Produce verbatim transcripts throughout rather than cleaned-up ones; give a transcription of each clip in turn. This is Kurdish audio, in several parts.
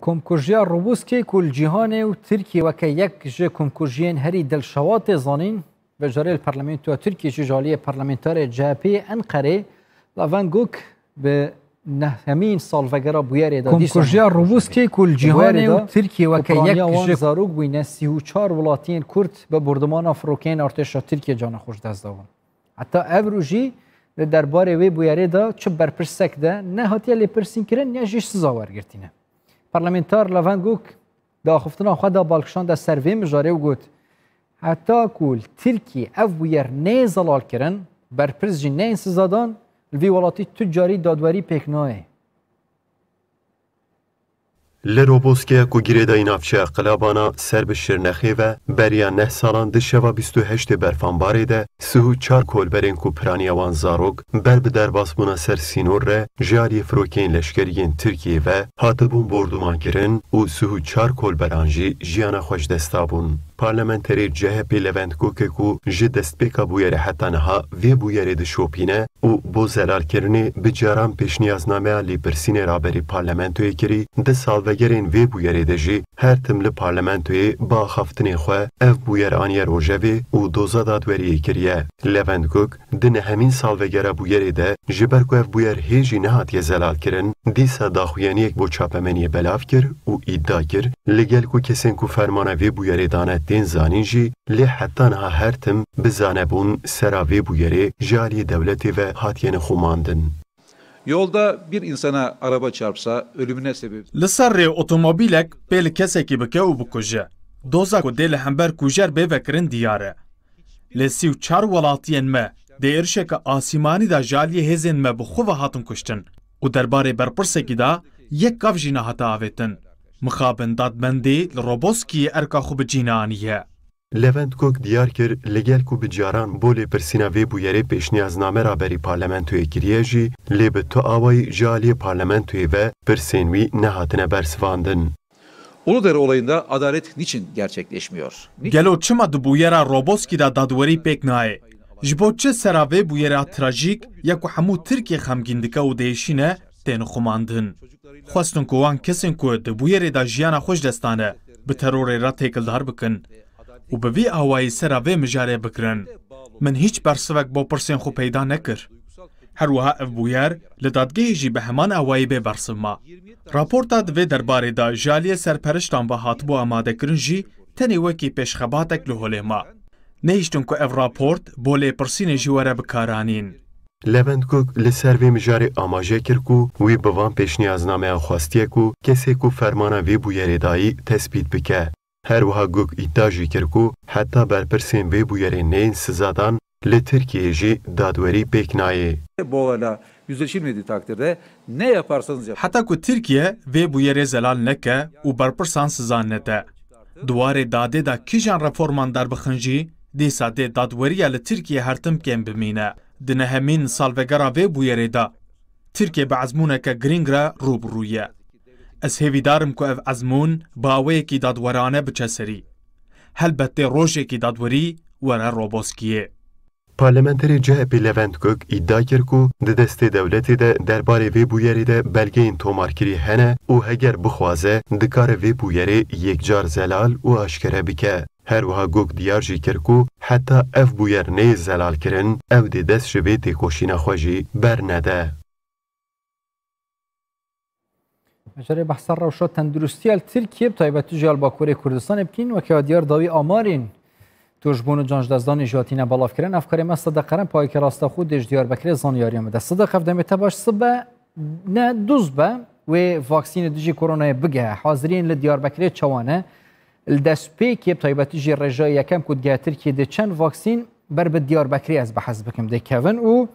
Komkujiya Roboskê ku li cîhanê û Tirkiyê weke yek ji komkujiyên herî dilşewatê zanîn, vejarê li Parlamentoya Tirkiyê jî ji aliyê parlamenterê C H P Enqerê, Levent Gök, bi nehemîn salvegera bûyerê de dîsa Komkujiya Roboskê ku li cîhanê û Tirkiyê weke yek ji zarok bûyne sî û çar welatiyên Kurd bi bordumana firokeyên artêşa Tirkiyê cana xwe ji dest dabûn. Heta ev rû jî li derbarê wê bûyerê de çi berpirsek de ne hatiye lêpirsînkirin ne jî siza wergirtîne. Parlamenter Levent Gök di axiftina xwe de bal kişande ser vê mijarê û got, heta ku li Tirkiyê ev bûyer neyê zelalkirin, berpirs jî neyên sizadan, li vî welatî tu carî dadwerî pêk nayê. Li Roboskiya ku girêdayî navçeya Qilabana ser bi Şirnexê ve, beriya neh salan di şeva bîst û heştê berfanbarê de sih û çar kolberên ku piraniya wan zarok ber bi derbasbûna ser sînor re ji aliyê firokeyên leşkerî yên Tirkiyê ve hatibûn bordumankirin û sih û çar kolberan jî jiyana xwe ji dest dabûn. Parlamenterê C H P Levent Gök ku ji destpêka bûyerê heta niha vê bûyerê dişopîne, û bo zelalkirinê bi caran pêşniyaznameya lêpirsînê raberî parlamentoyê kirî, di salvegerên vê bûyerê de jî her tim li parlamentoyê bi axaftinê xwe ev bûyer aniye rojevê û doza dadweriyê kiriye. Levent Gök di nehemîn salvegera bûyerê de, ji ber ku ev bûyer hê jî nehatiye zelalkirin, dîsa daxuyaniyek bo çapemeniyê belav kir û îdia kir, li gel ku kesên ku fermana vê bûyerê dane tên zanîn jî, lê heta niha her tim bi zanebûn sera vê bûyerê ji aliyê dewletê ve hatiye nixumandin. Yolda bir insana araba çarpsa ölümüne sebep. Li ser rê otomobîlek pê li kesekî bike û bikuje. Doza ku dê li hember kujer bê vekirin diyar e. Lê sî û çar welatiyên me dê êrişeke asîmanî de ji aliyê hêzên me bi xwe ve hatin kuştin û derbarê berpirsekî de yek gav jî nehate avêtin. Mixabin dadmendê li Roboskiyê erka xwe bi cî neaniye. Levent Gök diyar kir, li gel ku bi caran bo lêpirsîna vê bûyerê pêşniyazname raberî parlamentoyê kiriye jî, lê bi tu awayî ji aliyê parlamentoyê ve pirsên wî nehatine bersivandin. Uludere olayında adalet niçin gerçekleşmiyor? Gelo çima di bûyera Roboskî de dadwerî pêk nayê? Ji bo çi sera vê bûyera trajîk ya ku hemû Tirkiye xemgîn dike û diêşîne, tên xumandin? Xwestin ku wan kesên ku di bûyerê de jiyana xwe ji dest dane, bi terorê re têkildar bikin û bi vî awayî sera vê mijarê bigirin. Min hîç bersivek bo pirsên xwe peyda nekir. Her wiha ev bûyer li dadgehê jî bi heman awayî bê bersiv ma. Raporta di vê derbarê de ji aliyê serperiştan ve hatibû amadekirin jî tenê wekî pêşxebatek li holê ma. Nehiştin ku ev raport bo lêpirsînê jî were bikaranîn. Levent Gök li ser vê mijarê amaje kir ku wî bi van pêşniyaznameyan xwestiye ku kesê ku fermana vê bûyerê dayî tespît bike. Her wiha Gök îdia jî kir ku heta berpirsên vê bûyerê neyên sizadan, li Tirkiyeyê jî dadwerî pêk nayê. Bu olayla yüzleşilmediği takdirde ne yaparsanız yapın. Heta ku Tirkiye vê bûyerê zelal neke û berpirsan siza nede, di warê dadê de kîjan reforman derbixin jî, dîsa dê dadweriya li Tirkiye her tim kêm bimîne. Di nehemîn salvegera vê bûyerê de Tirkiye bi ezmûneke girîng re rû bi rû ye. Ez hêvîdar im ku ev ezmûn bi awayekî dadwerane biçe serî. Helbet dê rojekî dadwerî were Roboskiyê. Parlamenterê C H P Levent Gök îdia kir ku di destê dewletê de derbarê vê bûyerê de belgeyên tomarkirî hene û heger bixwaze, dikare vê bûyerê yekcar zelal û aşkere bike. Her wiha Gök diyar jî kir ku heta ev bûyer neyê zelalkirin, ew dê dest ji vê têkoşîna xwe jî bernede. Ev carê behsa rewşa tenduristiya li Tirkiye, bi taybetî jî ya li Bakurê Kurdistanê bikîn. Weke ya diyar dawî amarên tûjbûn û can ji destdanê jî hatine belavkirin. Hevkarê me Sedeq Eren payeke rasta xwe dê ji Diyarbekirê zanyariya bide. Sedeq, ev demê te baş sibe ne dûz be wê vaksînê dijî koronayê bigehe. Haziriyên li Diyarbekirê çawa ne? Li destpêkê, bi taybetî jî rêjeya yekem ku digehe Tirkiyê, dê çend vaksîn ber bi Diyarbekirê, ez behs bikim, dê kevin û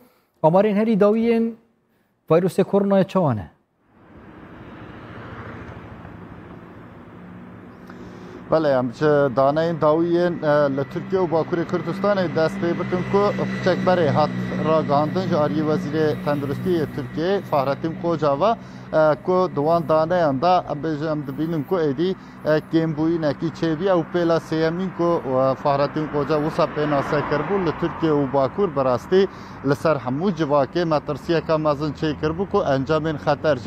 amarên herî dawî yên Vayrosê koronayê çawa ne? Belê, em ji daneyên dawî yên, e, li Tirkiye û Bakurê Kurdistanê dest pê bikin ku piçek berê hat ragihandin ji aliyê Wezîrê Tenduristiyê yê Tirkiyeyê Fahrettin Koca ve, e, ku di wan daneyan de, em bêjin, em dibînin ku êdî e, kêmbûyînekî çêbûye. Ew pêla sêyemîn ku, e, Fahrettin Koca wisa pênase kiribû li Tirkiye û Bakur, bi rastî li ser hemû civakê metirsiyeke mezin çêkiribû ku encamên xeter jî